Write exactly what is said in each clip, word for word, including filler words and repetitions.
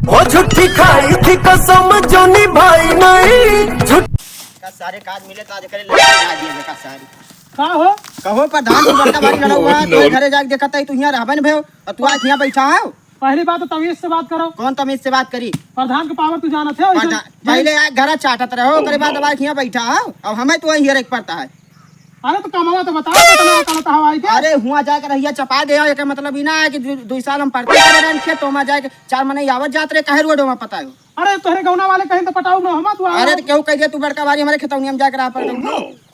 वो झूठी खाई थी कसम जो निभाई नहीं, झूठ का सारे काज मिले तो आज करे लड़ाई ना दिए का सारे। का हो? कहो प्रधान, तू बड़का भारी लड़ा हुआ है, तू घरे जाके देखत है, तू हियाँ रहबे न भेव, और तू आज हियाँ बैठा है। पहली बात तो तमीज से बात करो। कौन तमीज से बात करी? प्रधान के पावर तू जानत है, प्रधान, पहले आ घरा चाटत रहो, ओकरे बाद अब आ हियाँ बैठा हो, अब हमें तो वहीं हेरे के पड़ता है। अरे तो कमवा तो बताओ, कितना करत हवा आई के? अरे हुआँ जाके रहिया चपा दे, एकर मतलब ई ना है कि दु-, दुई साल हम पढ़ते करे रहन खेत, तो हुआँ जाके चार मनई आवत जात रहे, काहे रोड हुआँ पता है? अरे तोहरे गौना वाले कहीं तो पटाऊ ना हमा तू। अरे तो केहू कह दिया तू बड़का भारी हमरे खेतौनिया में जाके रहा पड़ता।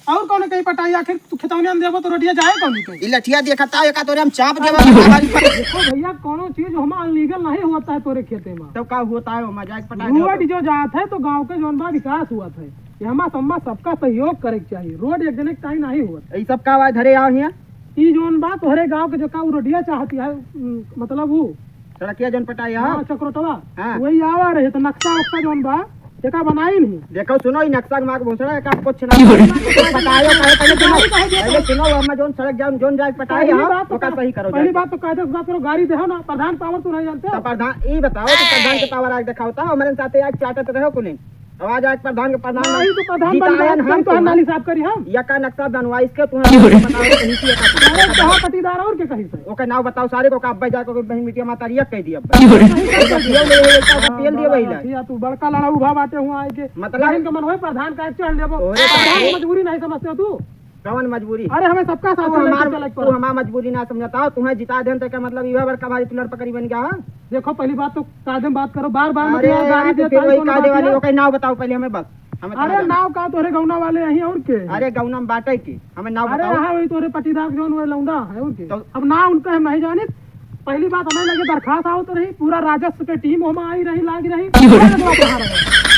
और कौन कहीं पटाई? आखिर तू खेतौनिया में देबो तो रोडिया जाए कौन कहीं? ई लठिया देखता है, एका तोरे हम चाप देबो बड़का भारी। देखो भैया, कौनो चीज हमा अनलीगल नहीं होता है तोरे खेते में। तो का होता है, हुआँ जाके पटा दे। रोड जो जात है तो गाँव के जौन बा विकास हुआ है, ये हमा सम्मा सबका सहयोग करे के चाहिए। रोड एक जने के ताई नहीं हुआ। ई सब का बा धरे आओ हियाँ? ई जौन बा तोहरे गाँव के जो का उ रोडिया चाहती है, उम, मतलब उ सड़किया जौन पटाई है? हाँ, चक्रोटवा। हाँ। वही आवा रहे तो नक्शा वक्शा जौन बा एका बनाई नहीं। देखो सुनो, ई नक्शा के माँ के भोसड़ा का कुछ ना पटायो, पहले, पहले सुनो, पहले सुनो, हम जौन सड़क जौन, जौन जाए पटाई पहली है, बात तो ओका कर, सही करो पहली जाके। बात तो कायदे से बात करो, गारी देहो ना, प्रधान पावर तू नहीं जानते हो। तो प्रधान, ई बताओ कि प्रधान के पावर आज दिखाओ था, हमारे साथे आज चाटत रहो कुने। आवाज आए प्रधान के, प्रधान नहीं तो प्रधान बन गए, हम तो तुहार नाली साफ करी हम। या का नक्शा बनवा इसके, तुम्हें बताओ कहीं से का। अरे कहाँ पटीदार और के कहीं से? ओके नाव बताओ सारे को, का अब्बा जाके कोई बहन मिटिया माता रिया कह दी अब्बा। कहीं से कह दी। ये ले, ये का तेल दिए वही ला। या तू बड़का लड़ा उभा बाटे हुआ आए के। मतलब? लेकिन के मन होए प्रधान का चढ़ लेबो। तोरे प्रधान की मजबूरी नहीं समझते हो तू? कौन मजबूरी? अरे हमें सबका साथ तू लेके हमार, चले के तू पड़े। हमार मजबूरी ना समझता हो, तुम्हें जिता देन तो का मतलब इहे बड़का भारी तू लड़ पकड़ी बन गया है? देखो पहली बात तो कायदे में बात करो, बार बार मत अरे यार गाली यार, तो देता फिर है, वही कौन कायदे बात वाली, यार? ओके नाव बताओ पहले हमें बस। हमें अरे कहा नाव का तोहरे गौना वाले यहीं और के? अरे गौना में बाटे की, हमें नाव अरे बताओ। हाँ, वही तोहरे पटीदार जौन वो लौंडा है और के? तो अब नाव उनका हम नहीं जानित। पहली बात हमें लगे दरखास्त आवत रही, पूरा राजस्व के टीम ओमा आई रही, लागी रही।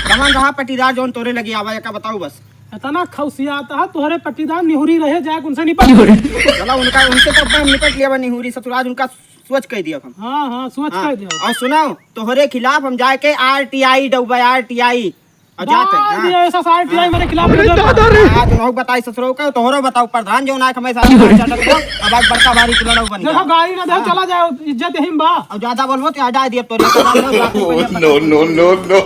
कौन रहा पटीदार जौन तोरे लगे आवा, एका बताओ बस। इतना खौसियात है, तोहरे पटीदार निहुरी रहे, जाके उनसे निपट। चला उनका, उनसे तो अब हम निपट लिया बा निहुरी, ससुराल उनका सोच कह दिया हम। हाँ, हाँ, सोच हाँ। कह दिया। और सुनाओ, तोहरे खिलाफ हम जाके आरटीआई डउबा, आरटीआई। और जाते हैं, हाँ। ये ऐसा आरटीआई मेरे खिलाफ अरे नहीं दादा रे। हाँ, तुम बताई ससुरो का, तोहरो बताओ, प्रधान जो ना हमें साथ में चटक दो, अब आज बड़का भारी तू लड़ाऊ बन देखो, गया। गाड़ी ना दे, हाँ। चला जाओ, इज्जत यहीं बा। अब ज्यादा बोलबो तो हटा दिए तोरे। No, no, no, no।